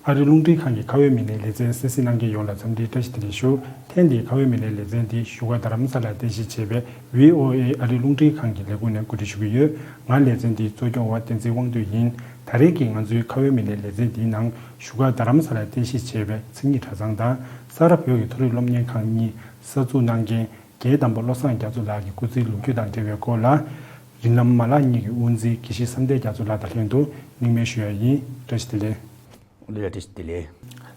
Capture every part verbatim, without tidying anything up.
ཨ་རི་རླུང་འཕྲིན་ཁང་གི་ཁ་བའི་མི་སྣའི་ལེ་ཚན་གསན་གཟིགས་གནང་མཁན་ཡོངས་ལ་འཚམས་འདྲིའི་བཀྲ་ཤིས་བདེ་ལེགས་ཞུ། ཐེངས་འདིའི་ཁ་བའི་མི་སྣའི་ལེ་ཚན་འདི་བཞུགས་སྒར་རྡ་རམ་ས་ལར་རྟེན་གཞི་བྱས་པའི་བྷི་ཨོ་ཨེ་ཨ་རི་རླུང་འཕྲིན་ཁང་གི་ལས་ཁུངས་ནས་གོ་སྒྲིག་ཞུ་གི་ཡོད། ང་ལེ་ཚན་འདིའི་གཙོ་སྐྱོང་བ་བསྟན་འཛིན་དབང་འདུས་ཡིན། ད་རེས་ཀྱི་ང་ཚོའི་ཁ་བའི་མི་སྣའི་ལེ་ཚན་འདིའི་ནང་བཞུགས་སྒར་རྡ་རམ་ས་ལར་རྟེན་གཞི་བྱས་པའི་མཚན་ཉིད་གྲྭ་ཚང་དང་ས་རཱ་བོད་ཀྱི་མཐོ་རིམ་སློབ་གཉེར་ཁང་གཉིས་གསར་འཛུགས་གནང་མཁན་རྒན་དམ་པ་བློ་བཟང་རྒྱ་མཚོ་ལགས་ཀྱི་སྐུ་ཚེའི་ལོ་རྒྱུས་དང་འབྲེལ་བའི་སྐོར་ལ། རིགས་ལམ་མ་ལག་གཉིས་ཀྱི་དབུ་འཛིན་དགེ་བཤེས་བསམ་གཏན་རྒྱ་མཚོ་ལགས་དང་ལྷན་དུ་སྙིང་མའི་ཞུ་ཡ་ཡིན། བཀྲ་ཤིས་བདེ་ལེགས། བཀྲ་ཤིས་བདེ་ལེགས།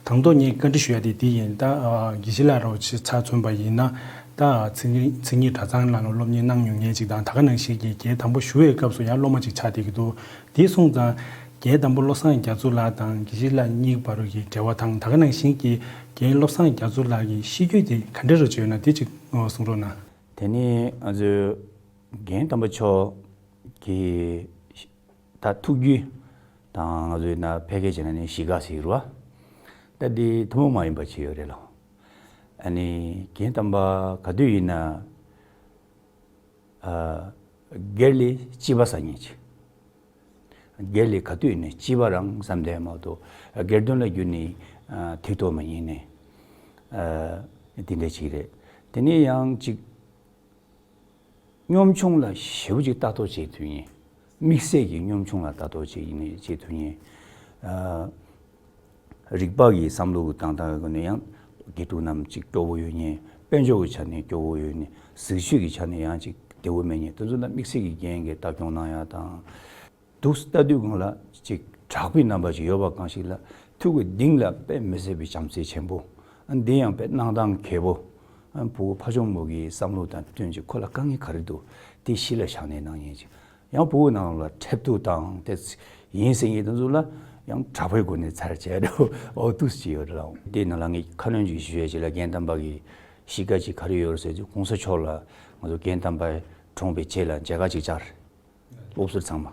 དང་ཐོག་ངས་བཀའ་འདྲི་ཞུ་ཡ་དེ་འདི་ཡིན། ད་ཨ་དགེ་བཤེས་ལགས་རོགས་ཆ་མཚོན་པ་ཡིན་ན། ད་མཚན་ཉིད་མཚན་ཉིད་གྲྭ་ཚང་ནང་ལ་སློབ་གཉེར་གནང་མྱོང་མཁན་ཅིག་དང་། ད་ག་ནང་བཞིན་གྱི་རྒན་དམ་པ་ཞུ་བའི་སྐབས་སུ་ཡང་སློབ་མ་ཅིག་ཆགས་བསྡད་ཀྱི་འདུག་དེ་སོང་ཙང་། རྒན་དམ་པ་བློ་བཟང་རྒྱ་མཚོ་ལགས་དང་དགེ་བཤེས་ལགས་གཉིས་བར་གྱི་འབྲེལ་བ་དང་། ད་ག་ནང་བཞིན་གྱི་རྒན་བློ་བཟང་རྒྱ་མཚོ་ལགས་ཀྱི་ཤེས་རྒྱུད་དེ་ག་འདྲ་རུ་བྱུང་ཡོད་ན་དེ་ཅིག་གསུང་རོགས་གནང་། དེ་ནི་ང་ཚོའི་རྒན་དམ་པ་མཆོག་གི་ད་ཐུགས་རྒྱུད་དང་ང་ཚོའི་ན་ཕལ་སྐད་བྱས་ན་ནི་གཞིས་ཀ་ཟེར་གྱི་རེད་བ། ད་འདི་ཐུན་མོང་མ་ཡིན་པ་ཅིག་ཡོད་རེད་ལ། ཨ་ནི་རྒན་དམ་པ་ག་དུས་ཡིན་ན། ཨ། སྒེར་ལས་སྤྱི་པ་ཟེར་མཁན་ཅིག་སྒེར་ལས་ག་དུས་ཡིན་ན་སྤྱི་པ་རང་བསམ་གཏན་མ་གཏོགས་སྒེར་དོན་ལ་བསྒྱུར་ནས་ཨ་ཐིག་ཐོག་མ་ཡིན་ནས། ཨ། དེ་འདྲ་ཅིག་རེད། དེ་ནས་ཡང་ཅིག་གཉོམ་ཆུང་ལ་ཞེ་པོ་ཅིག་ལྟ་རྟོག་བྱེད་ཐུབ་མཁན། དམིགས་བསལ་གྱི་གཉོམ་ཆུང་ལ་ལྟ་རྟོག་བྱེད་ཡིན་ནས་བྱེད་ཐུབ་མཁན། ཨ། རིག་པ་གི་བསམ་བློ་གི་སྟངས་སྟངས་ཀྱི་ནས་ཡང་དགེ་ཕྲུག་རྣམས་ཅིག་སྐྱོ་བོ་ཡོད་མཁན། དཔལ་འབྱོར་གྱི་ཆ་ནས་སྐྱོ་བོ་ཡོད་མཁན། གཟི་བརྗིད་ཀྱི་ཆ་ནས་ཡང་ཅིག་བདེ་བོ་མེད་མཁན། དེ་ཚོ་ལ་དམིགས་བསལ་གྱི་རྒན་གྱིས་ལྟ་སྐྱོང་གནང་ཡ་དང་། འདུག་ལྟ་དུས་སྒང་ལ་ཅིག་དྲག་པོའི་རྣམ་པ་ཅིག་ཡོད་པ་གང་ཞིག་ལ། ཐུགས་ཀྱི་གཏིང་ལ་དཔེ་མི་སྲིད་པའི་བྱམས་བརྩེ་ཆེན་པོ། ཨ། འདི་ཡང་དཔེ་གནང་སྟངས་མཁས་པོ། ཨ། ཕྲུ་གུ་ཕ་ཆུང་མོ་གི་བསམ་བློ་དང་བསྟུན་ཅིག་ཁོ་ལ་དཀའ་ངལ་ག་རེ་འདུག་དེ་གཞི་ལ་བཞག་ནས་གནང་མཁན་ཅིག་ཡང་ཕྲུ་གུ་ནང་ལ་འཁྲབ་སྟོན་དང་དེ་ཡིན་ཟེར་མཁན་དེ་ཚོ་ལ་ཡང་དྲག་པོའི་སྒོ་ནས་ཚར་བྱས་འདུག་འོ་འདུག་སེ་ཡོད་རེད་ལགས། དེ་ནང་ལ་ངས་ཁ་སྣོན་ཅིག་ཞུ་ཡས་ཅིག་ལ། རྒན་དམ་པ་གི་གཞིས་ཀ་ཅིག་ག་རེ་ཡོད་རེད་ཟེར་དུས། གོང་ས་མཆོག་ལ་ང་ཚོ་རྒན་དམ་པ་གྲོངས་པའི་རྗེས་ལ་མཇལ་ཁ་ཅིག་བཅར། སློབ་ཟུར་ཚང་མ།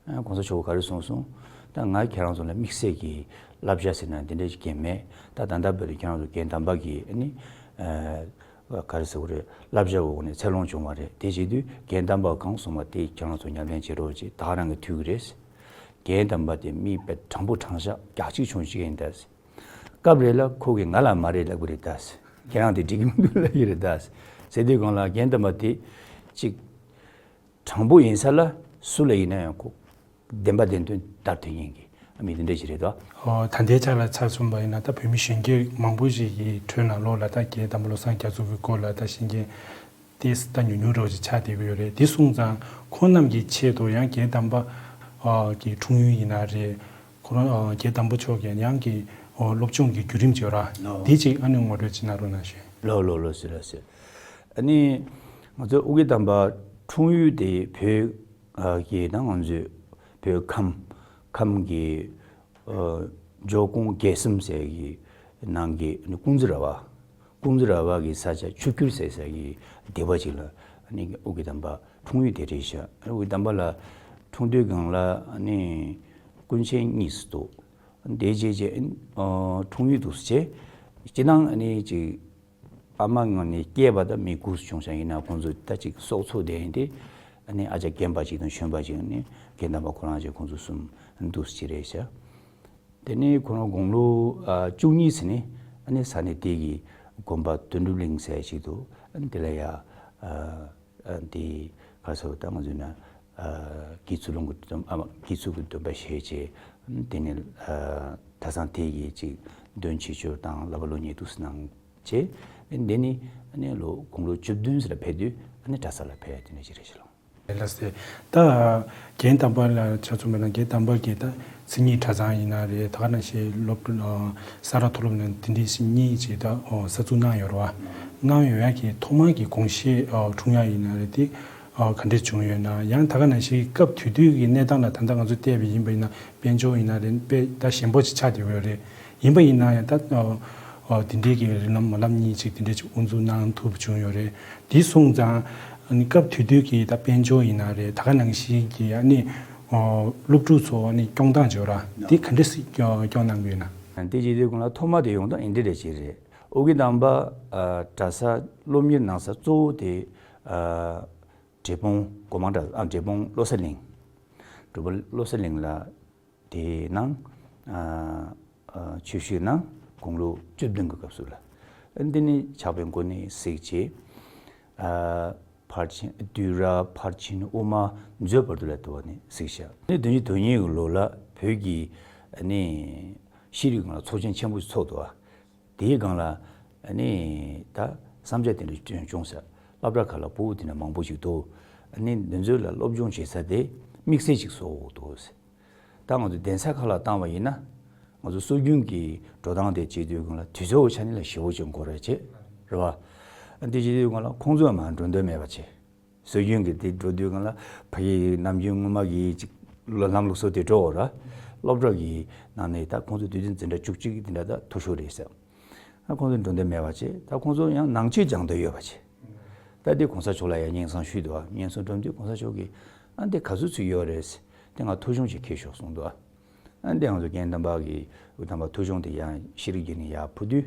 ཨ། གོང་ས་མཆོག་ག་རེ་གསུངས་སོང་། ད་ང་ཁྱེད་རང་ཚོ་ལ་དམིགས་བསལ་གྱི་བསླབ་བྱ་ཟེར་ན་འདི་འདྲ་ཞིག་གང་མེད། ད་ད་ལྟ་བར་དུ་ཁྱེད་རང་ཚོ་རྒན་དམ་པ་གི་ཨ་ནི། ཨ། ག་རེ་ཟེར་དགོས་རེད། བསླབ་བྱ་འོག་ནས་ཚད་ལོངས་བྱུང་བ་རེད། དེ་བྱེད་དུས་རྒན་དམ་པ་གང་གསུངས་པ་དེ་ཁྱེད་རང་ཚོ་ཉམས་ལེན་བྱེད་རོགས་བྱེད། ད་ག་རང་གི་ཐུགས་ཀྱི་རེད། རྒན་དམ་པ་དེ་མི་དཔེ་དྲང་པོ་དྲང་བཞག་རྒྱག་གཅིག་མཆོང་གཅིག་ཡིན་ད། སྐབས་རེ་ལ་ཁོ་གིས་ང་ལ་མ་རེད་ལབ་ཀྱི་རེད་ད། ཁྱེད་རང་དེ་འགྲིག་གི་མི་འདུག་ལབ་ཀྱི་རེད་ད། ཟེར་དུས་སྒང་ལ་རྒན་དམ་པ་དེ་ཅིག་དྲང་པོ་ཡིན་ས་ལ་སུ་ལ་ཡིན་ན་ཡང་ཁོ་བདེན་པ་བདེན་དོན་བརྡར་ཐོན་མཁན་གྱི་མི་དེ་འདྲ་ཞིག་རེད་དོ། ཨོ། ད་ལྟའི་ཆ་ལ་ཆ་མཚོན་པ་ཡིན་ན། ད་བོད་མི་གཞོན་སྐྱེས་མང་པོ་ཞིག་གི་ཁྲོད་ནང་ལོགས་ལ་ད་རྒན་དམ་པ་བློ་བཟང་རྒྱ་མཚོ་གི་སྐོར་ལ་ད་ཤེས་མཁན་ཏོག་ཙམ་ད་ཉུང་ཉུང་འདྲ་བོ་ཅིག་ཆགས་བསྡད་ཀྱི་ཡོད་རེད། དེ་སོང་ཙང་ཁོང་རྣམས་ཀྱི་ཆེད་དུ་ཡང་རྒན་དམ་པ་ཨ་གི་འཁྲུངས་ཡུལ་ཡིན་ན་རེད། ཁོ་རང་ཨ་རྒན་དམ་པ་མཆོག་གི་ཡང་གི་ཨོ་སློབ་སྦྱོང་གི་བརྒྱུད་རིམ་ཅིག་ཡོད་ར། ལོ། དེ་ཅིག་ཨ་ནི་ངོ་སྤྲོད་ཅིག་གནང་རོགས་གནང་ཞུ། ལོ་ལོ་ལོ། ཟེར་ལ་ཟེར། ཨ་ནི་ང་ཚོ་ཨོ་རྒྱན་དམ་པ་འཁྲུངས་ཡུལ་དེ་བོད་ཨ་གི་ད་ང་ཚོའི་བོད་ཁམས་ཁམས་ཀྱི་ཨ་ཇོ་ཀོང་རྒྱལ་གསུམ་ཟེར་གི་ནང་གི་ཨ་ནི་ཀུང་ཙི་ར་བ། ཀུང་ཙི་ར་བ་གི་ས་ཆ་ཆུ་ཁྱུར་ཟེར་ས་གི་སྡེ་བ་ཅིག་ལ་ཨ་ནི་ཨོ་རྒྱན་དམ་པ་འཁྲུངས་ཡུལ་དེ་རེད་ཤག་ཨོ་རྒྱན་དམ་པ་ལ་འཁྲུངས་དུས་སྒང་ལ་ཨ་ནི་སྐུ་མཆེད་གཉིས་སུ་འདུག་དེ་རྗེས་རྗེས་ཨ་འཁྲུངས་ཡུལ་འདུག་སེ་བྱས། སྤྱིར་བཏང་ཨ་ནི་ཅིག་ཕ་མ་ངོས་ནས་སྐྱེས་པ་དང་མི་སྐུ་སུ་བྱུང་ཤག་ཡིན་ན་ཁོང་ཚོ་ད་ཅིག་སྲོག་འཚོ་བསྡད་ཡིན་ཏེ། ཨ་ནི་ཨ་ཅག་རྒན་པ་ཅིག་དང་གཞོན་པ་ཅིག་ནི་རྒན་དམ་པ་ཁོ་རང་ཅིག་ཁོང་ཚོ་གསུམ་འདུག་སེ་རེད་ཤག་དེ་ནས་ཁོ་རང་དགུང་ལོ་ཨ་བཅུ་གཉིས་ཙམ་ནས་ཨ་ནི་ས་གནས་དེ་གི་དགོན་པ་དོན་གྲུབ་གླིང་ཟེར་ཞིག་འདུག་ཨ་ནི་དེ་ལ་ཡ་ཨ་ཨ་དེ་ག་རེ་ཟེར་ད་ང་ཚོས་ན་ཨ་དགེ་ཚུལ་སློང་གི་སྡོམ་ཨ་དགེ་ཚུལ་གྱི་སྡོམ་པ་བཞེས་བྱས། དེ་ནས་ཨ་གྲྭ་ཚང་དེ་གི་ཅིག་འདོན་ཆོས་སྤྱོད་དང་བསླབ་པ་སློབ་གཉེར་འདུག་སེ་གནང་བྱས། དེ་ནས་ཨ་ནི་ལོ་དགུང་ལོ་བཅུ་བདུན་ཙམ་ལ་ཕེབས་དུས་ཨ་ནི་གྲྭ་ས་ལ་ཕེབས་ཡ་དེ་འདྲ་ཅིག་རེད་ཤག་ལགས། ལགས་སེ། ད་རྒན་དམ་པ་ལ་ཆ་མཚོན་པ་ན་རྒན་དམ་པ་གི་ད་མཚན་ཉིད་གྲྭ་ཚང་ཡིན་ན་རེད། ད་ག་ནང་བཞིན་སློབ་ཕྲུག་ཨ་ས་རཱ་མཐོ་སློབ་ནང་དེ་འདྲའི་ཞིག་གཉིས་ཅིག་ད་ཨོ་གསར་འཛུགས་གནང་ཡོད་རེད་བ། གནང་ཡོད་ཡ་གི་ཐོག་མ་གི་དགོངས་བཞེས་ཨ་འཁྲུངས་ཡ་ཡིན་ན་རེད། དེ་ཨ་ག་འདྲས་བྱུང་ཡོད་ན། ཡང་ད་ག་ནང་བཞིན་སྐབས་དེ་དུས་ཀྱི་གནས་སྟངས་ལ་ད་ལྟ་ང་ཚོ་བལྟས་པ་ཡིན་པ་ཡིན་ན་དཔལ་འབྱོར་ཡིན་ན་རེད། དཔེ་ད་ཞན་པོ་ཅིག་ཆགས་བསྡད་ཡོད་རེད། ཡིན་པ་ཡིན་ན་ཡང་ད་ཨ་ཨ་དེ་འདྲའི་གི་རིགས་ལམ་མ་ལམ་གཉིས་ཅིག་དེ་འདྲས་ཅིག་དབུ་འཛུགས་གནང་ཐུབ་བྱུང་ཡོད་རེད། དེ་སོང་ཙང་ཨ་ནི་སྐབས་དེ་དུས་ཀྱི་ད་དཔལ་འབྱོར་ཡིན་ན་རེད། ད་ག་ནང་བཞིན་གྱི་ཨ་ནི་ཨ་སློབ་ཕྲུག་ཚོ་ཨ་ནི་སྐྱོང་སྟངས་བྱོས་ར་དེ་ག་འདྲས་སེ་སྐྱོང་གནང་གི་ཡོད་ན། དེ་བྱེད་དུས་སྒང་ལ་ཐོག་མ་དེ་ཡོང་སྟངས་ཨེ་འདྲ་རེད་ཅིག་རེད། ཨོ་རྒྱན་དམ་པ་ཨ་གྲྭ་ས་སློབ་གཉེར་གནང་ས་གཙོ་བོ་དེ་ཨ་འབྲས་སྤུངས་སྒོ་མང་གྲྭ་ཨ་འབྲས་སྤུངས་བློ་གསལ་གླིང་། འབྲས་སྤུངས་བློ་གསལ་གླིང་ལ། དེའི་ནང་ཨ་ ཆོས་ཞུས་ན་དགུང་ལོ་བཅུ་བདུན་གྱི་སྐབས་སུ་ལ། འདི་ནི་ཕྱག་དཔེ་མགོ་ནས་གཟིགས་བྱས། ཕར་ཕྱིན་དུས་རབས་ཕར་ཕྱིན་དབུ་མ་མཛོད་བར་དུ་ལ་དུ་བ་ནས་གཟིགས་བྱ། ནི་བདུན་ཅུ་དོན་གཉིས་ཀྱི་ལོ་ལ་བོད་ཀྱི་ནི་ཤེས་རིག་སྒང་ལ་ཚོགས་ཆེན་ཆེན་པོ་ཞིག་ཚོགས་འདུག་དེའི་སྒང་ལ་ནི་ད་བསམ་འཆར་དེ་འདྲ་བྱུང་ས། སློབ་གྲྭ་ཁག་ལ་ཕྲུ་གུ་དེ་འདྲ་མང་པོ་ཞིག་འདུག་ནི་འདི་ཚོ་ལ་སློབ་སྦྱོང་བྱེད་ས་དེ་དམིགས་བསལ་ཅིག་བཟོ་དགོས་འདུག་ད་ང་ཚོ་གདན་ས་ཁག་ལ་བཏང་བ་ཡིན་ན། ང་ཚོ་སྲོལ་རྒྱུན་གྱི་འགྲོ་སྟངས་དེ་བྱེད་དུས་སྒང་ལ་དུས་ཚོད་ཆ་ནས་ལ་ཞེ་པོ་ཅིག་འགོར་རེད་བྱེད། རེད་བ། འདི་བྱེད་དུས་སྒང་ལ་ཁོང་ཚོ་མར་འགྲོ་འདོད་མེད་པ་བྱེད། སྲོལ་རྒྱུན་གྱི་དེ་འགྲོ་དུས་སྒང་ལ་ཕ་གི་ནམ་རྒྱུན་སྔོན་མ་གི་ཅིག་ལམ་ལུགས་སྲོལ་དེ་འགྲོ་འོ་ར། སློབ་གྲྭ་གི་ནང་ནས་ད་ཁོང་ཚོ་དུས་ཆེན་འཛིན་གྲྭ་བཅུ་གཅིག་གི་དེ་འདྲ་ད་མཐོ་ཤོས་རེད་ཟེར། ཨ་ཁོང་ཚོ་འགྲོ་འདོད་མེད་པ་བྱེད། ད་ཁོང་ཚོ་ཡང་ནང་ཆོས་སྦྱང་འདོད་ཡོད་པ་བྱེད། ད་དེ་གོང་ས་མཆོག་ལ་ཡང་སྙན་སེང་ཞུས་འདུག་ཨ་སྙན་སེང་སྒྲོམ་དུས་གོང་ས་མཆོག་གིས་ཨ་འདི་ག་ཚོད་ཚུད་ཡོད་རེད་ཟེར། དེ་ང་ཐོ་གཞུང་ཅིག་འཁྱེར་ཤོག་གསུངས་འདུག་ཨ་འདི་ང་ཚོ་རྒན་དམ་པ་གི་འུ་དམ་པ་ཐོ་གཞུང་དེ་ཡང་ཤེས་རིག་བརྒྱུད་ནས་ཡར་ཕུལ་དུས་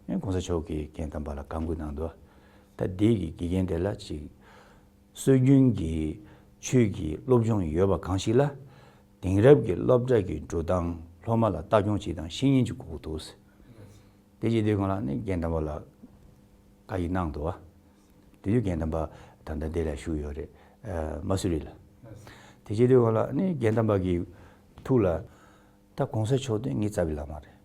ཨ་གོང་ས་མཆོག་གིས་རྒན་དམ་པ་ལ་བཀའ་འགུག་གནང་འདུག་ད་དེ་གི་དགེ་རྒན་དེ་ལ་ཅིག་སྲོལ་རྒྱུན་གྱི་ཆོས་ཀྱི་སློབ་སྦྱོང་ཡོད་པ་གང་ཞིག་ལ། དེང་རབས་ཀྱི་སློབ་གྲྭ་གི་འགྲོ་སྟངས་སློབ་མ་ལ་ལྟ་སྐྱོང་བྱེད་སྟངས་ཤེས་ཉེན་གྱི་དགོས་འདུག་དེ་བྱེད་དུས་སྒང་ལ་ནི་རྒན་དམ་པ་ལ་བཀའ་ཡིག་གནང་འདུག་བ། དེ་དུས་རྒན་དམ་པ་ད་ལྟ་འདི་ལ་བཞུགས་ཡོད་རེད། ཨ་མ་སུ་རི་ལ། དེ་བྱེད་དུས་སྒང་ལ་ནི་རྒན་དམ་པ་གི་ཐུགས་ལ་ད་གོང་ས་མཆོག་དེ་ངའི་རྩ་བའི་བླ་མ་རེད།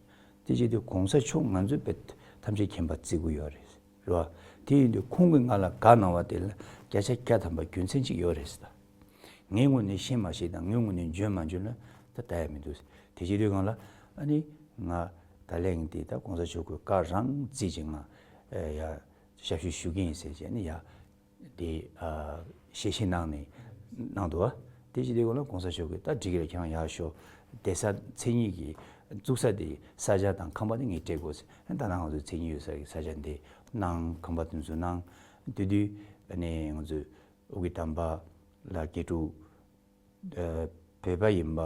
དེ་བྱེད་དུས་གོང་ས་མཆོག་ང་ཚོའི་བོད་ཐམས་ཅད་མཁྱེན་པ་བརྩི་གི་ཡོད་རེད། རེད་བ། དེ་ཡིན་དུས་ཁོང་གིས་ང་ལ་བཀའ་གནང་བ་དེ་ལ་བརྒྱ་ཆ་བརྒྱ་ཐམ་པ་རྒྱུ་མཚན་གཅིག་ཡོད་རེད་ཟེར། ངའི་ངོས་ནས་ཤེས་མ་ཤེས་དང་ངའི་ངོས་ནས་འཇོན་མ་འཇོན་ལ་ད་ལྟ་ཡ་མི་འདུག་དེ་བྱེད་དུས་སྒང་ལ་ཨ་ནི་ང་ད་ལན་དེ་ད་གོང་ས་མཆོག་གི་བཀའ་རང་བརྩིས་ཀྱི་ང་ཡ་ཞབས་ཞུ་ཞུ་གི་ཡིན་ཟེར་བྱས་ནས་ཡ་དེ་ཞལ་བཞེས་གནང་ནས་གནང་འདུག་བ། དེ་བྱེད་དུས་སྒང་ལ་གོང་ས་མཆོག་གིས་ད་འགྲིག་གི་རེད། ཁྱེད་རང་ཡར་ཤོག་བསྡད་ས་མཚན་ཉིད་ཀྱི་བཙུགས་ས་དེ་ས་ཆ་དང་ཁང་པ་དེ་ངས་སྤྲད་དགོས་ཟེར། ད་ནང་ང་ཚོ་མཚན་ཉིད་ཡོད་ས་ཀྱི་ས་ཆ་འདི་གནང་། ཁང་པ་དེ་ཚོ་གནང་། དེ་དུས་ཨ་ནི་ང་ཚོས་ཨོ་རྒྱན་དམ་པ་ལ་དགེ་ཕྲུག་ཨ་བོད་པ་ཡིན་པ་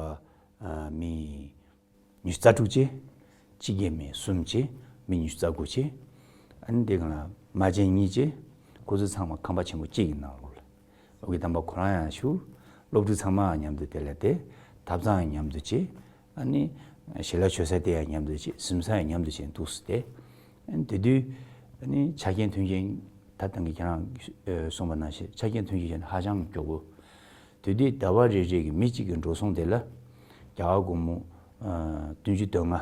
ཨ་མི་ཉི་ཤུ་རྩ་དྲུག་བྱས། ཕྱི་རྒྱལ་མི་གསུམ་བྱས། མི་ཉི་ཤུ་རྩ་དགུ་བྱས། ཨ་ནི་དེ་གང་ལ་མ་བྱན་གཉིས་བྱས། ཁོ་ཚོ་ཚང་མ་ཁང་པ་ཆེན་པོ་གཅིག་གི་ནང་ལོགས་ལ། ཨོ་རྒྱན་དམ་པ་ཁོ་རང་ཡང་བཞུགས། སློབ་ཕྲུག་ཚང་མ་མཉམ་དུ་དེ་ལ་བསྡད། ཐབ་ཚང་ཡང་མཉམ་དུ་བྱས། ཨ་ནི་ཞལ་ལག་མཆོད་ས་དེ་ཡང་མཉམ་དུ་བྱས། གཟིམ་ས་ཡང་མཉམ་དུ་བྱས། འདུག་སེ་བསྡད། ཨ་ནི་དེ་དུས་ཨ་ནི་ཆ་རྐྱེན་མཐུན་རྐྱེན་ད་ཐེངས་ཀྱི་ཁྱེད་རང་གསུངས་པ་ནང་བཞིན་ཆ་རྐྱེན་མཐུན་རྐྱེན་ཧ་ཅང་མགྱོགས་པོ། དེ་དུས་ཟླ་བ་རེ་རེ་གི་མི་གཅིག་གི་འགྲོ་སོང་དེ་ལ་རྒྱ་གར་སྒོར་མོ་ཨ་བདུན་ཅུ་དོན་ལྔ།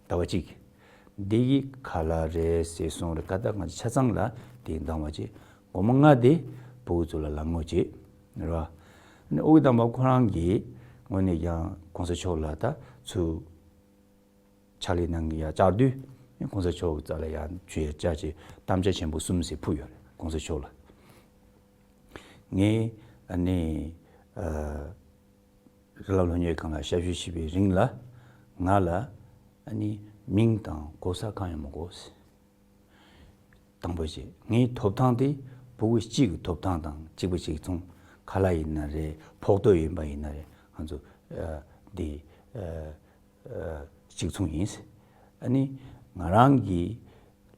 ཟླ་བ་གཅིག་འདི་གི་ཁ་ལག་རེད་ཟེར་སོང་རེད། ཀ་ད་ང་ཚོ་ཆ་ཚང་ལ་དེ་འདང་བ་བྱེད། སྒོར་མོ་ལྔ་དེ་ཕྲུ་གུ་ཚོ་ལ་ལག་དངུལ་བྱེད། རེད་བ། ཨ་ནི་ཨོ་རྒྱན་དམ་པ་ཁོ་རང་གི་ངོས་ནས་ཀྱང་གོང་ས་མཆོག་ལ་ད་ཚུར་ཕྱག་ལས་གནང་གི་ཡ་བཅར་དུས་གོང་ས་མཆོག་གི་རྩ་ལ་ཡ་ཆུ་ཡ་བཅར་བྱས་དམ་བཅའ་ཆེན་པོ་གསུམ་ཟེར་ཕུལ་ཡོད་རེད་གོང་ས་མཆོག་ལ། ངས་ཨ་ནི་ཨ་རི་ལ་སློབ་གཉེར་ཁང་ལ་ཞབས་ཞུ་བྱེད་པའི་རིང་ལ་ང་ལ་ཨ་ནི་མིང་དང་གོ་ས་གང་ཡང་མི་དགོས། དང་པོ་བྱས་ངའི་ཐོབ་ཐང་དེ་ཕྲུ་གུ་གཅིག་གི་ཐོབ་ཐང་དང་གཅིག་པ་གཅིག་མཚུངས། ཁ་ལག་ཡིན་ན་རེད། ཕོགས་ཐོབ་ཡིན་པ་ཡིན་ན་རེད། ང་ཚོ་ཨ་འདི་ཨ་ཨ་གཅིག་མཚུངས་ཡིན། ཨ་ནི་ང་རང་གི་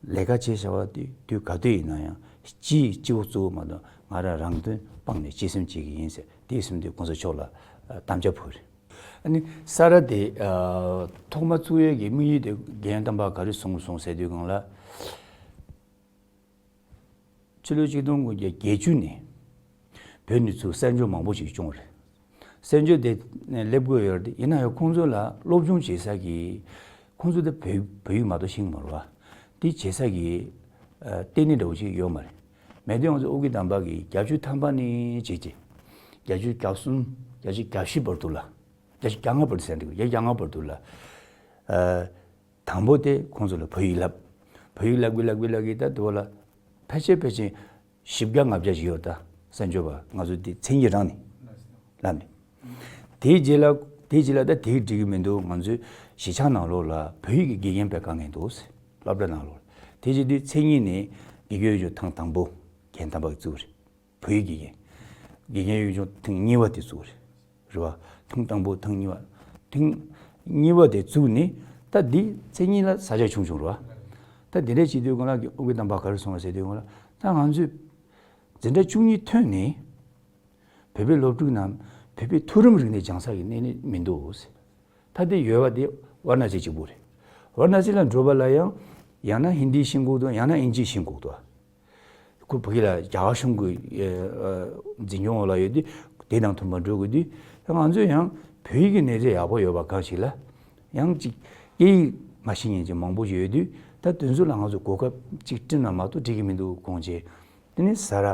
ལས་ཀ་བྱེད་བྱ་བ་དེ་དུས་ག་དུས་ཡིན་ན་ཡང་སྤྱིའི་སྤྱི་བོ་གཙོ་བོ་མ་གཏོགས་ང་རང་རང་དོན་སྤངས་ནས་གཅེས་སེམས་བྱེད་ཀྱི་ཡིན་ཟེར། དེ་གསུམ་དེ་གོང་ས་མཆོག་ལ་ཨ་དམ་བཅའ་ཕུལ་རེད། ཨ་ནི་ས་ར་དེ་ཨ་ཐོག་མ་བཙུགས་ཡས་ཀྱི་དམིགས་ཡུལ་དེ་རྒན་དམ་པ་ག་རེ་གསུངས་སོང་ཟེར་དུས་སྒང་ལ། ཕྱི་ལོ་ཆིག་སྟོང་དགུ་བརྒྱ་བརྒྱད་ཅུ་ནས་བོད་ནས་ཚུར་གསར་འབྱོར་མང་པོ་ཞིག་བྱུང་རེད། གསར་འབྱོར་དེ་སླེབས་དགོས་ཡོད་རེད། ཡིན་ན་ཡང་ཁོང་ཚོ་ལ་སློབ་སྦྱོང་བྱེད་ས་གི་ཁོང་ཚོ་དེ་བོད་བོད་ཡིག་མ་གཏོགས་ཤེས་ཀྱི་མ་རེད་བ། དེ་བྱེད་ས་གི་ཨ་ལྟེ་གནས་འདྲ་བོ་ཞིག་ཡོད་མ་རེད། མེད་དུས་ང་ཚོ་ཨོ་རྒྱན་དམ་པ་གིས་བརྒྱད་ཅུ་ཐམ་པ་ནས་བྱས་རྗེས་བརྒྱད་ཅུ་གྱ་གསུམ་བརྒྱད་ཅུ་གྱ་བཞི་བར་དུ་ལ་བརྒྱད་ཅུ་གྱ་ལྔ་བར་དུ་ཟེར་འགྲིག་བརྒྱད་ཅུ་གྱ་ལྔ་བར་དུ་ལ་ཨ། དང་པོ་དེ་ཁོང་ཚོ་ལ་བོད་ཡིག་བསླབ། བོད་ཡིག་བསླབ་གི་བསླབ་གི་བསླབ་གི་ད་དུ་བ་ལ་ཕལ་ཆེར་ཕལ་ཆེར་བཞི་བརྒྱ་ལྔ་བརྒྱ་ཞིག་ཡོད་ད། གསར་འབྱོར་པ་ང་ཚོ་དེ་མཚན་ཉིད་རང་ནས་བསླབ་ནས། དེའི་རྗེས་ལ་དེའི་རྗེས་ལ་ད་དེ་འགྲིག་གི་མི་འདུག་ང་ཚོའི་གཞིས་ཆགས་ནང་ལོགས་ལ་བོད་ཡིག་གི་དགེ་རྒན་དཔེ་དཀའ་ངལ་འདུག་སློབ་གྲྭ་ནང་ལོགས་ལ། དེ་བྱེད་དུས་མཚན་ཉིད་ནས་དགེ་རྒན་གཡོག་ཚོ་ཐེངས་དང་པོ་རྒན་དམ་པ་གིས་བཙུགས་རེད། བོད་ཡིག་དགེ་རྒན། དགེ་རྒན་གཡོག་ཚོ་ཐེངས་གཉིས་པ་དེ་བཙུགས་རེད། རེད་བ། ཐེངས་དང་པོ་ཐེངས་གཉིས་པ། ཐེངས་གཉིས་པ་དེ་བཙུགས་ནས་ད་འདི་མཚན་ཉིད་ལ་ས་ཆ་ཆུང་ཆུང་རེད་བ། ད་འདི་འདྲ་བྱེད་དུས་སྒང་ལ་ཨོ་རྒྱན་དམ་པ་ག་རེ་གསུངས་པ་ཟེར་དུས་སྒང་ལ་ད་ང་ཚོས་འཛིན་གྲྭ་བཅུ་གཉིས་ཐོན་ནས་བོད་པའི་སློབ་ཕྲུག་རྣམས་བོད་པའི་མཐོ་རིམ་རིག་གནས་སྦྱང་ས་ཡི་གནས་ནི་མི་འདུག་ད་དེ་ཡོད་པ་དེ་ཝཱ་ར་ཎ་སི་གཅིག་པུ་རེད། ཝཱ་ར་ཎ་སི་ལ་འགྲོ་བ་ལ་ཡང་ཡང་ན་ཧིན་དི་ཤེས་དགོས་འདུག་ཡང་ན་ཨིན་ཇི་ཤེས་དགོས་འདུག་ཁོ་ཕ་གི་ལ་རྒྱ་གར་གཞུང་གི་འཛིན་སྐྱོང་འོག་ལ་ཡོད་དུས་དེ་དང་མཐུན་པར་འགྲོ་དགོས་དུས། ད་ང་ཚོས་ཡང་བོད་ཡིག་གི་གནས་ཚད་ཡག་པོ་ཡོད་པ་གང་ཞིག་ལ་ཡང་ཅིག་སྐད་ཡིག་མ་ཤེས་མཁན་ཅིག་མང་པོ་ཞིག་ཡོད་དུས། ད་དེ་ཚོ་ལ་ང་ཚོ་གོ་སྐབས་ཅིག་བསྐྲུན་ན་མ་གཏོགས་འགྲིག་གི་མི་འདུག་དགོངས་བྱས། དེ་ནས་ས་ར་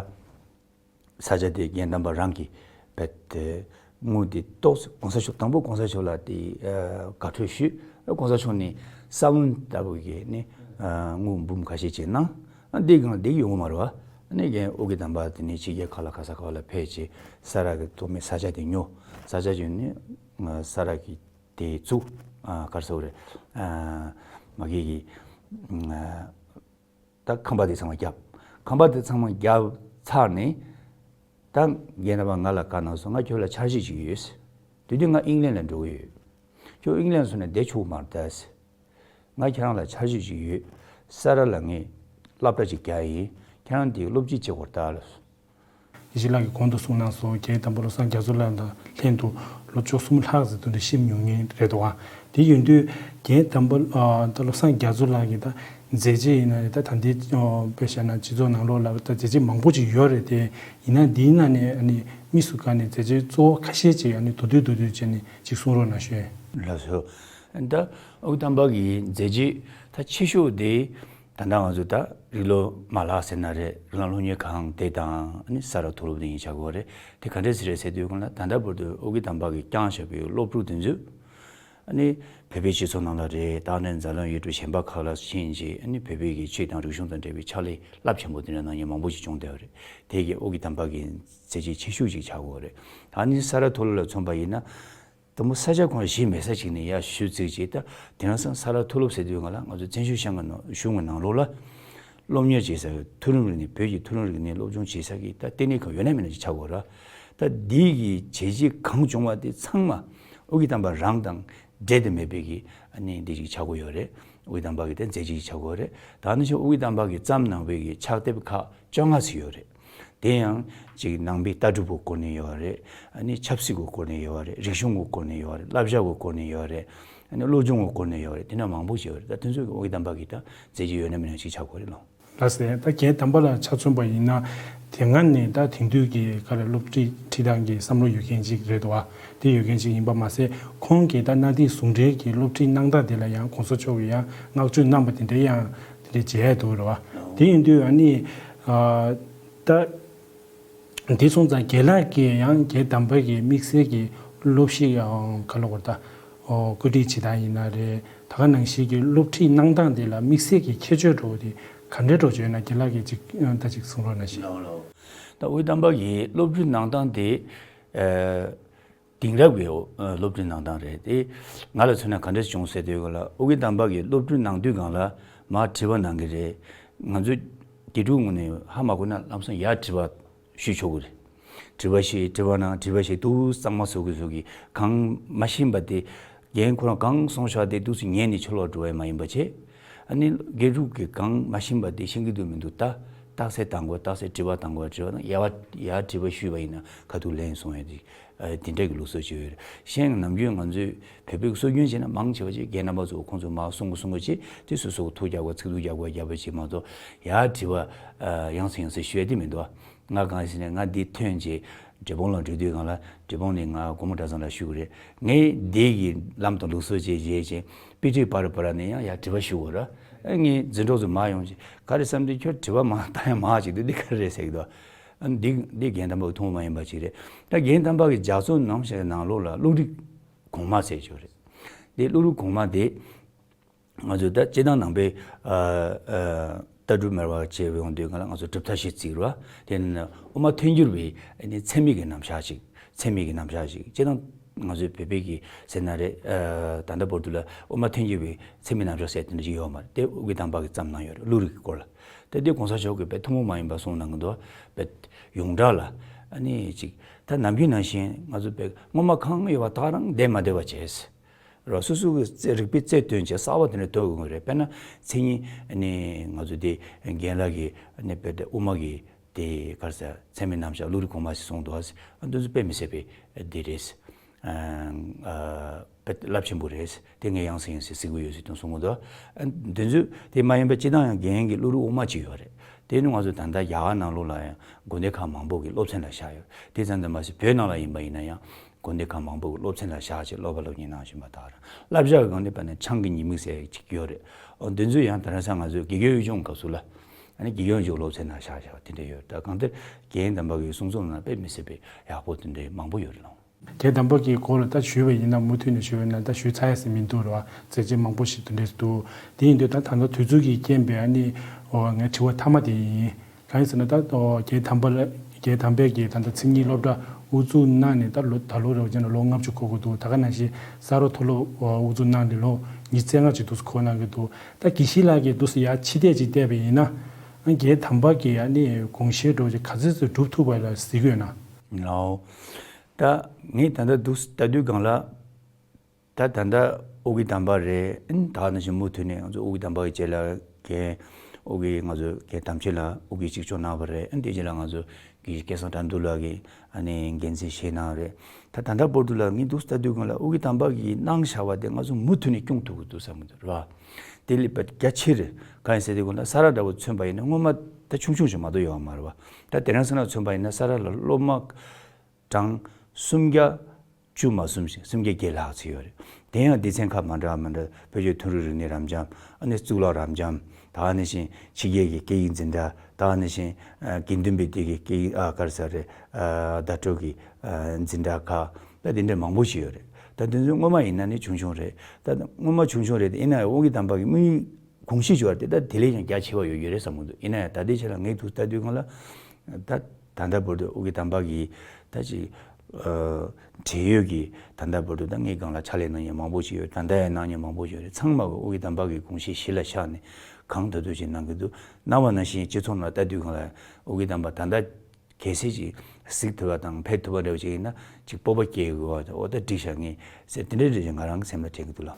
ས་ཆ་དེ་རྒན་དམ་པ་རང་གིས་བེད་དེ་དངུལ་དེ་ཏོག་ཙམ་གོང་ས་མཆོག་དང་པོ་གོང་ས་མཆོག་ལ་དེ་ཨ་དགའ་སྤྲོ་ཞུས། གོང་ས་མཆོག་ནས་ས་བོན་ལྟ་བུ་གི་ནི་ཨ་དངུལ་འབུམ་ཁ་ཤས་ཅིག་གནང་། ཨ་འདི་གང་འདི་ཡོང་མ་རེད་བ། ཨ་ནི་རྒན་ཨོ་རྒྱན་དམ་པ་དེ་ནས་ཕྱི་རྒྱལ་ཁག་ལ་ག་ས་ག་བ་ལ་ཕེབས་བྱས་ས་ར་གི་ཐོག་མའི་ས་ཆ་དེ་ཉོ། ས་ཆ་ཅིག་ནི་ཨ་ས་ར་གི་དེ་བཙུགས། ཨ་ག་རེ་ཟེར་དགོས་རེད། ཨ་མ་གི་གི་ཨ་ད་ཁང་པ་དེ་ཚང་མ་བརྒྱབ། ཁང་པ་དེ་ཚང་མ་བརྒྱབ་ཚར་ནས་ད་རྒན་རབས་པ་ང་ལ་བཀའ་གནང་སོང་། ང་ཁྱོད་ལ་འཆར་གཞི་ཅིག་ཡོད། དེ་དུས་ང་ཨིང་ལན་ལ་འགྲོ་གི་ཡོད། ཁྱོད་ཨིང་ལན་སོང་ནས་བསྡད་ཆོག་མ་རེད་ད། ང་ཁྱེད་རང་ལ་འཆར་གཞི་ཅིག་ཡོད། ས་ར་ལ་ངས་སློབ་གྲྭ་ཅིག་རྒྱག་ཡིན། ཁྱེད་རང་དེའི་སློབ་སྤྱི་བྱེད་དགོས་རེད་ད་ལབ་སོང་། ཡེ་ཤེས་ལགས་ཀྱིས་གོང་དུ་གསུངས་གནང་སོང་། རྒན་དམ་པ་བློ་བཟང་རྒྱ་མཚོ་ལགས་དང་ལྷན་དུ་ལོ་བཅུ་གསུམ་ལྷག་ཙམ་དུ་འདི་གཤིབས་མྱོང་མཁན་རེད་འདུག་ཨ། དེ་ཡིན་དུས་རྒན་དམ་པ་ཨ་ད་བློ་བཟང་རྒྱ་མཚོ་ལགས་ཀྱིས་ད་མཛད་རྗེས་ཡིན་ན་རེད། ད་ད་ལྟའི་ཨ་དཔེ་བཞག་ན་སྤྱི་ཚོགས་ནང་ལོགས་ལ་ད་མཛད་རྗེས་མང་པོ་ཅིག་ཡོད་རེད་དེ། ཡིན་ན་འདིའི་ནང་ནས་ཨ་ནི་དམིགས་སུ་བཀར་ནས་མཛད་རྗེས་གཙོ་བོ་ཁ་ཤས་ཅིག་ཨ་ནི་མདོར་བསྡུས་མདོར་བསྡུས་བྱས་ནས་ཅིག་གསུང་རོགས་གནང་ཞུ། ལགས་སོ། ད་ཨོ་རྒྱན་དམ་པ་གི་མཛད་རྗེས་ད་ཆེ་ཤོས་དེ། ད་ལྟ་ང་ཚོ་ད་རིགས་སློབ་མ་ལག་ཟེར་ན་རེད། རིགས་ལམ་སློབ་གཉེར་ཁང་དེ་དང་ཨ་ནི་ས་ར་མཐོ་སློབ་དེ་ཡིན་ཆགས་ཀྱི་ཡོད་རེད། དེ་ག་འདྲས་ཟེར་རེད་ཟེར་དུས་སྒང་ལ་ད་ལྟ་བར་དུ་ཨོ་རྒྱན་དམ་པ་གིས་བསྐྱངས་བཞག་པའི་སློབ་ཕྲུག་དེ་ཚོས་ཨ་ནི་བོད་པའི་སྤྱི་ཚོགས་ནང་ལ་རེད། ད་ནི་འཛམ་གླིང་ཡུལ་གྲུ་གཞན་པ་ཁག་ལ་ཕྱིན་རྗེས་ཨ་ནི་བོད་པའི་གི་ཆོས་དང་རིག་གཞུང་དང་འབྲེལ་བའི་ཕྱག་ལས་རླབས་ཆེན་པོ་དེ་འདྲ་གནང་མཁན་མང་པོ་ཞིག་བྱུང་བསྡད་ཡོད་རེད། དེ་གི་ཨོ་རྒྱན་དམ་པ་གི་མཛད་རྗེས་ཆེ་ཤོས་ཅིག་ཆགས་ཀྱི་ཡོད་རེད། ད་ནི་ས་ར་མཐོ་སློབ་ལ་མཚོན་པ་ཡིན་ན། དང་པོ་ས་ཆ་ཁོང་གཞི་མེད་ས་ཅིག་ནས་ཡར་ཞུ་རྩིས་བྱས། ད་དེང་སང་ས་ར་མཐོ་སློབ་ཟེར་དུས་སྒང་ལ་ང་ཚོ་བཙན་བྱོལ་ཤང་གི་ནང་གཞུང་གི་ནང་ལོགས་ལ་སློབ་གཉེར་བྱེད་ས་གི་མཐོ་རིམ་རིག་གནས། བོད་ཀྱི་མཐོ་རིམ་རིག་གནས་སློབ་སྦྱོང་བྱེད་ས་གི་ད་ལྟེ་གནས་ཁང་ཡོད་ན་མེད་ན་ཅིག་ཆགས་ཀྱི་ཡོད་རེད། ད་འདི་གི་བྱས་རྗེས་གང་བྱུང་བ་དེ་ཚང་མ་ཨོ་རྒྱན་དམ་པ་རང་དང་འབྲལ་ཏེ་མེད་པའི་གི་ཨ་ནི་འདི་ཅིག་ཆགས་ཀྱི་ཡོད་རེད། ཨོ་རྒྱན་དམ་པ་གི་དེ་མཛད་རྗེས་ཅིག་ཆགས་ཀྱི་ཡོད་རེད། ད་ནི་ཆོས་ཨོ་རྒྱན་དམ་པ་གིས་བརྩམས་གནང་བའི་གི་ཕྱག་དེབ་ཁག་བཅོ་ལྔ་ཙམ་ཡོད་རེད། དེ་ཡང་ཅིག་ནང་པའི་ལྟ་གྲུབ་ཀྱི་སྐོར་ནས་ཡོད་རེད། ཨ་ནི་ཆབ་སྲིད་ཀྱི་སྐོར་ནས་ཡོད་རེད། རིག་གཞུང་གི་སྐོར་ནས་ཡོད་རེད། བསླབ་བྱ་གི་སྐོར་ནས་ཡོད་རེད། ཨ་ནི་སློབ་སྦྱོང་གི་སྐོར་ནས་ཡོད་རེད། དེ་འདྲ་མང་པོ་ཞིག་ཡོད་རེད། ད་དེ་ཚོ་གི་ཨོ་རྒྱན་དམ་པ་གི་ད་མཛད་རྗེས་ཡོད་ན་མེད་ན་ཅིག་ཆགས་ཀྱི་ཡོད་རེད་ལགས། ལགས་སེ། ད་རྒན་དམ་པ་ལ་ཆ་མཚོན་པ་ཡིན་ན། དེ་སྔ་ནས་ད་དེང་དུས་ཀྱི་ག་རེ་སློབ་ཁྲིད་ཁྲིད་སྟངས་ཀྱི་བསམ་བློ་ཡོད་མཁན་ཅིག་རེད་འདུག་བ། དེ་ཡོད་མཁན་ཅིག་ཡིན་པ་མ་ཟད། ཁོང་གིས་ད་གནའ་དེང་ཟུང་འབྲེལ་གྱི་སློབ་ཁྲིད་གནང་སྟངས་དེ་ལ་ཡང་གོང་ས་མཆོག་གིས་ཡང་བསྔགས་བརྗོད་གནང་པ་དེ་འདྲ་ཡང་དེ་འདྲ་མཇལ་ཡ་འདུག་རེད་བ། དེ་ཡིན་དུས་ཨ་ནི། ཨ། ད། འདི་སོང་ཙང་རྒན་ལགས་ཀྱིས་ཡང་རྒན་དམ་པ་གི་དམིགས་བསལ་གྱི་སློབ་གཞི་ཡང་ག་ལ་གོ་ད། ཨོ། བཀོད་སྒྲིག་བྱེད་སྟངས་ཡིན་ན་རེད། ད་ག་ནང་བཞིན་གྱི་སློབ་ཁྲིད་གནང་སྟངས་དེ་ལ་དམིགས་བསལ་གྱི་ཁྱད་ཆོས་འདྲ་བོ་དེ་ག་འདྲའི་འདྲ་བོ་ཅིག་ཡོད་ན་རྒན་ལགས་ཀྱིས་ཅིག་ད་ཅིག་གསུང་རོགས་གནང་ཞིག་ལགས་ལགས། ད་ཨོ་རྒྱན་དམ་པ་གི་སློབ་ཁྲིད་གནང་སྟངས་དེ། ཨ། དེང་རབས་ཀྱི་སློབ་ཁྲིད་གནང་སྟངས་རེད་དེ། ང་ལ་མཚོན་ན་ག་འདྲ་བྱུང་ཟེར་དུས་སྒང་ལ་ཨོ་རྒྱན་དམ་པ་གིས་སློབ་ཁྲིད་གནང་དུས་སྒང་ལ་མར་དྲི་བ་གནང་གི་རེད། ང་ཚོ་དགེ་ཕྲུག་ངོས་ནས་ཧ་མ་གོ་ན་ལམ་སང་ཡར་དྲི་བ་ཞུ་ཆོག་གི་རེད། དྲི་བ་ཞིག་དྲི་བ་གནང་། དྲི་བ་ཞིག་འདུག་གཙང་མ་བཟོ་གི་བཟོ་གི་གང་མ་ཤེས་པ་དེ་རྒན་ཁོ་རང་གང་གསུངས་བཞག་དེ་འདུག་སེ་ཉན་ནས་ཆོ་ལོག་འགྲོ་བ་མ་ཡིན་པ་བྱས། ཨ་ནི་དགེ་ཕྲུག་གིས་གང་མ་ཤེས་པ་དེ་ཤེས་ཀྱི་འདུག་མི་འདུག་ད་རྟགས་གསལ་བཏང་དགོས། རྟགས་གསལ་དྲི་བ་བཏང་དགོས། དྲི་བ་དང་ཡར་བ་ཡར་དྲི་བ་ཞུས་པ་ཡིན་ན་ཁ་ཐུག་ལན་སོང་ཡ་དེ། ཨ། དེ་འདྲ་གི་ལུགས་སྲོལ་ཅིག་ཡོད་རེད། གཞན་ནམ་རྒྱུན་ང་ཚོས་བོད་པའི་སྲོལ་རྒྱུན་བྱས་ན་མང་ཆེ་བ་ཅིག་རྒན་རྣམ་པ་ཚོ་ཁོང་ཚོ་མར་གསུང་གི་གསུང་གི་ཅིག་དེ་སོ་སོ་གི་ཐུགས་རྒྱག་དགོས། ཚིག་ཐུགས་རྒྱག་དགོས་རྒྱབ་པ་ཅིག་མ་གཏོགས་ཡར་དྲི་བ་ཨ་ཡང་སེ་ཡང་སེ་ཞུ་ཡ་དེ་མི་འདུག་ང་གང་ཟེར་ན་ང་འདི་ཐོན་རྗེས་འབྲས་སྤུངས་ལ་འགྲོ་དུས་སྒང་ལ་འབྲས་སྤུངས་ནས་ང་སྒོ་མོ་གྲྭ་ཚང་ལ་ཞུ་གི་རེད། ངས་འདི་གི་ལམ་དང་ལུགས་སྲོལ་ཅིག་བརྗེད་ཅིང་དཔེ་ཁྲིད་པར་པར་ནས་ཡང་ཡར་དྲི་བ་ཞུ་དགོས་ར། ཨ་ངའི་འཛིན་གྲོགས་ཚོ་མར་ཡོང་ཅིག་ག་རེ་བསམ་དུས་ཁྱོད་དྲི་བ་མང་བཏང་ཡ་མང་ཅིག་འདུག་འདི་ག་རེ་རེད་ཟེར་གི་འདུག་ཨ་འདི་འདི་རྒན་དམ་པ་གི་ཐུན་མོང་མ་ཡིན་པ་ཅིག་རེད། ད་རྒན་དམ་པ་གི་ལྗགས་རྩོམ་ནང་བཞིན་ནང་ལོགས་ལ་བློ་རིག་གོང་མ་ཟེར་ཅིག་ཡོད་རེད། དེ་བློ་རིག་གོང་མ་དེ་ང་ཚོས་ད་སྤྱིར་བཏང་ནང་པའི་ཨ་ཨ་ལྟ་གྲུབ་སྨྲ་བ་བྱས་ཡོང་དུས་སྒང་ལ་ང་ཚོ་གྲུབ་མཐའ་ཞེས་བརྩི་རུ་བ། དེ་ནི་དབུ་མ་ཐལ་འགྱུར་བའི་ཨ་ནི་ཚད་མའི་གི་རྣམ་གཞག་ཅིག་ཚད་མའི་གི་རྣམ་གཞག་ཅིག་སྤྱིར་བཏང་ང་ཚོའི་བོད་པའི་གི་ཟེར་ན་རེད། ཨ་ད་ལྟ་བར་དུ་ལ་དབུ་མ་ཐལ་འགྱུར་བའི་ཚད་མའི་རྣམ་གཞག་ཟེར་དེ་འདྲ་ཅིག་ཡོད་མ་རེད། དེ་ཨོ་རྒྱན་དམ་པ་གིས་བརྩམས་གནང་ཡོད་རེད། བློ་རིག་གི་སྐོར་ལ། དེ་དེ་གོང་ས་མཆོག་གིས་དཔེ་ཐུན་མོང་མ་ཡིན་པ་གསུངས་གནང་གི་འདུག་དཔེ་ཡོངས་གྲགས་ལ་ཨ་ནི་ཅིག་ད་ནམ་རྒྱུན་ནང་བཞིན་ང་ཚོ་དཔེ་སྔོན་མ་གང་ཡོད་པ་དག་རང་བསྡད་མ་བསྡད་པ་བྱས། རོ་སོ་སོ་གི་རྩལ་རིག་པའི་རྩལ་བཏོན་བྱས་གསར་པ་དེ་འདྲ་གཏོད་དགོས་ཀྱི་རེད། དཔེར་ན་མཚན་ཉིད་ནི་ང་ཚོ་དེ་རྒན་ལགས་ཀྱིས་ནི་དཔེ་དེ་དབུ་མ་གི་དེ་ག་རེ་ཟེར་ཚད་མའི་རྣམ་གཞག་བློ་རིག་གོང་མ་ཞིག་གསུངས་འདུག་ཨ་འདི་ཚོ་དཔེ་མི་སྲིད་པའི་དེ་རེད། ཨ་ རླབས་ཆེན་པོ་རེད། དེ་ངས་ཡང་སེ་ཡང་སེ་གཟིགས་ཀྱི་ཡོད་ཟེར་དུས་གསུང་གི་འདུག་ཨ། དེ་ཚོ་དེ་མ་ཡིན་པ་སྤྱིར་བཏང་ཡང་རྒན་གྱི་བློ་རིག་དབུ་མ་ཅིག་ཡོད་རེད། དེ་ནི་ང་ཚོ་ད་ལྟ་རྒྱ་གར་ནང་ལོགས་ལ་ཡང་དགོན་སྡེ་ཁག་མང་པོ་གི་སློབ་ཚན་ལ་བཞག་ཡོད། དེ་ཙམ་དུ་མ་ཟད་བོད་ནང་ལ་ཡིན་པ་ཡིན་ན་ཡང་དགོན་སྡེ་ཁག་མང་པོ་གི་སློབ་ཚན་ལ་བཞག་བྱས་སློབ་པ་སློབ་གཉེར་གནང་བཞིན་པ་དང་། བསླབ་བྱ་གི་སྒང་ནས་བལྟས་ན་ཆང་གི་ཉེས་དམིགས་ཟེར་ཅིག་ཡོད་རེད། འོ། འདི་ཚོ་ཡང་དེང་སང་ང་ཚོའི་དགེ་རྒན་ཡུལ་ལྗོངས་སྐབས་སུ་ལ། ཨ་ནི་དགེ་རྒན་ཡུལ་ལྗོངས་སློབ་ཚན་ནང་བཞག་བཞག་དེ་འདྲ་ཡོད། ད་གང་ལྟར་རྒན་དམ་པ་གི་གསུང་རྩོམ་ནང་དཔེ་མི་སྲིད་པའི་ཡག་པོ་དེ་འདྲའི་མང་པོ་ཡོད་རེད་ལགས། རྒན་དམ་པ་གི་སྐོར་ལ་ད་ཞུས་པ་ཡིན་ན། མུ་མཐུད་ནས་ཞུས་པ་ཡིན་ན་ད་ཞུས་ཚར་ཡ་ཟེར་མི་འདུག་རེད་བ། མཛད་རྗེས་མང་པོ་ཞིག་དེ་འདྲས་འདུག་དེ་ཡིན་དུས་ད་ད་ལྟ་དུས་ཚོད་ཀྱི་རྐྱེན་པས། ཨ་ནི། འོ། ངའི་དྲི་བ་མཐའ་མ་དེ་ཡིན། གང་ཡིན་ཟེར་ན་ད། འོ། རྒན་དམ་པ་ལ། རྒན་དམ་པས་ཀྱིས་ད་ལྟ་མཚན་ཉིད་སློབ་གྲྭ་དབུ་འཛུགས་གནང་ནས་ད་ལོ། ད་ལོ་རེ་བ་ཅན་ལ་ལོ་ལྔ་བཅུ་འཁོར་གྱི་འདུག་ད་ག་ནང་བཞིན་ས་རོགས་མཐོ་སློབ། འོ། དབུ་འཛུགས་གནང་ནས་ལོ་ཉི་ཤུ་རྩ་ལྔ་ཅིག་འདུག་སེ་འཁོར་གནང་གི་འདུག་ད་དགེ་བཤེས་ལགས་ཀྱིས་འདུག་སེ་ཡར་ཕྱི་བལྟས་ཅིག་བལྟས་པ་ཡིན་ན། རྒན་དམ་པ་གིས་ཨ་ནི་དགོངས་བཞེད་འདྲ་བོ་ཅིག་ག་ཚོད་ཙམ་སྒྲུབ་ཐུབ་པ་ལ་གཟིགས་ཡོད་ན། ལའོ། ད་ངས་ད་ལྟ་འདུག་སེ་ལྟ་དུས་སྒང་ལ། ད་ད་ལྟ་ཨོ་རྒྱན་དམ་པ་རེད། ཨ་ནི་ད་ག་ནང་བཞིན་མུ་མཐུད་ནས་ང་ཚོ་ཨོ་རྒྱན་དམ་པ་གི་རྗེས་ལ་རྒན། ཨོ་རྒྱན། ང་ཚོ་རྒན་དམ་ཆོས་ལགས་ཨོ་རྒྱན་གཅིག་ལྕོགས་གནང་བ་རེད། ཨ་ནི་དེ་རྗེས་ལ་ང་ཚོ་དགེ་བཤེས་སྐལ་བཟང་དགྲ་འདུལ་ལགས་ཀྱིས་ཨ་ནི་འགན་འཛིན་བཞེས་གནང་བ་རེད། ད་ད་ལྟ་བར་དུ་ལ་ངས་འདུག་སེ་ལྟ་དུས་སྒང་ལ་ཨོ་རྒྱན་དམ་པ་གིས་གནང་བཞག་པ་དེ་ང་ཚོ་མུ་མཐུད་ནས་སྐྱོང་ཐུབ་ཀྱི་འདུག་བསམ་གྱི་འདུག་རེད་བ། དེ་ལས་དཔེ་རྒྱ་ཆེ་རེད། གང་ཡིན་ཟེར་དུས་སྒང་ལ་ས་རཱ་འདྲ་བོ་མཚོན་པ་ཡིན་ན་སྔོན་མ་ད་ཆུང་ཆུང་ཞིག་མ་གཏོགས་ཡོད་མ་རེད་བ། ད་དེ་རིང་སང་ལ་མཚོན་པ་ཡིན་ན་ས་རཱ་ལ་སློབ་མ་གྲངས་སུམ་བརྒྱ་བཅུ་མ་ཟིན་ཞིང་སུམ་བརྒྱ་བརྒྱད་ལྷག་ཙམ་ཡོད་རེད། དེ་ཡང་སྡེ་ཚན་ཁག་མ་འདྲ་མ་འདྲ། བོད་ཀྱི་མཐོ་རིམ་རིག་གནས་རབ་འབྱམས། ཨ་ནི་གཙུག་ལག་རབ་འབྱམས། ད་ཨ་ནི་བཞིན་ཕྱི་རྒྱལ་གྱི་སྐད་ཡིག་འཛིན་གྲྭ། ད་ཨ་ནི་བཞིན་ཨ་དགེ་འདུན་པའི་སྡེ་གི་སྐད་ཡིག་ཨ་ག་རེ་ཟེར་རེད། ཨ་བརྡ་སྤྲོད་ཀྱི་ཨ་འཛིན་གྲྭ་ཁག་ད་དེ་འདྲ་མང་པོ་ཞིག་ཡོད་རེད། ད་དེ་ཚོ་སྔོན་མ་ཡིན་ན་ནི་ཆུང་ཆུང་རེད། ད་སྔོན་མ་ཆུང་ཆུང་རེད། དེ་ཡིན་ན་ཡང་ཨོ་རྒྱན་དམ་པ་གི་དམིགས་ཡུལ་དགོངས་གཞི་བྱས་པ་དེ་ད་དེ་ལས་ཀྱང་རྒྱ་ཆེ་བ་ཡོད་ཡོད་རེད་བསམ་གྱི་འདུག་ཡིན་ན་ཡང་ད་ལྟའི་ཆ་ལ་ངས་འདུག་སེ་ལྟ་དུས་སྒང་ལ། ད་ད་ལྟ་བར་དུ་ཨོ་རྒྱན་དམ་པ་གི་ད་ཅིག་ཨ་བགྲེས་ཡོལ་གྱི་ད་ལྟ་བར་དུ་ད་ངའི་སྒང་ལ་ཕྱག་ལས་གནང་མཁན་མང་པོ་ཞིག་ཡོད། ད་ལྟ་ཡང་གནང་མཁན་མང་པོ་ཞིག་ཡོད་རེད། ཚང་མ་གིས་ཨོ་རྒྱན་དམ་པ་གི་དགོངས་གཞི་གཞི་ལ་བཞག་ནས་གང་ཐུབ་ཐུབ་ཅིག་གནང་གི་འདུག་གནང་བ་ནང་བཞིན་སྤྱི་ཚོགས་ནང་ལྟ་དུས་སྒང་ལ་ཨོ་རྒྱན་དམ་པ་ད་ལྟ་གལ་སྲིད་ཅིག་གཟིགས་ཐུབ་པ་དང་ཕེབས་ཐུབ་པ་འདྲ་བོ་ཅིག་ཡིན་ན་ཅིག་སྤོབས་པ་སྐྱེ་དགོས་པ་དང་། འོ་ད་འགྲིག་ཤག་ངས་ཟེར་དེ་འདྲའི་རེ་ཞིག་ང་རང་གི་སེམས་ལ་དྲན་གྱི་འདུག་ལགས།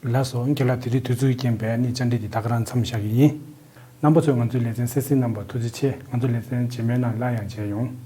ལགས་སོ། རྒན་ལགས། དེ་རིང་དུས་ཚོད་ཀྱི་རྐྱེན་པས་ཨ་ནི་བཅར་འདྲི་འདི་ད་ག་རང་མཚམས་བཞག་གི་ཡིན། རྣམ་པ་ཚོས་ང་ཚོའི་ལེ་ཚན་གསན་གཟིགས་གནང་བར་ཐུགས་རྗེ་ཆེ། ང་ཚོའི་ལེ་ཚན་རྗེས་མའི་ནང་སླར་ཡང་མཇལ་ཡོང་།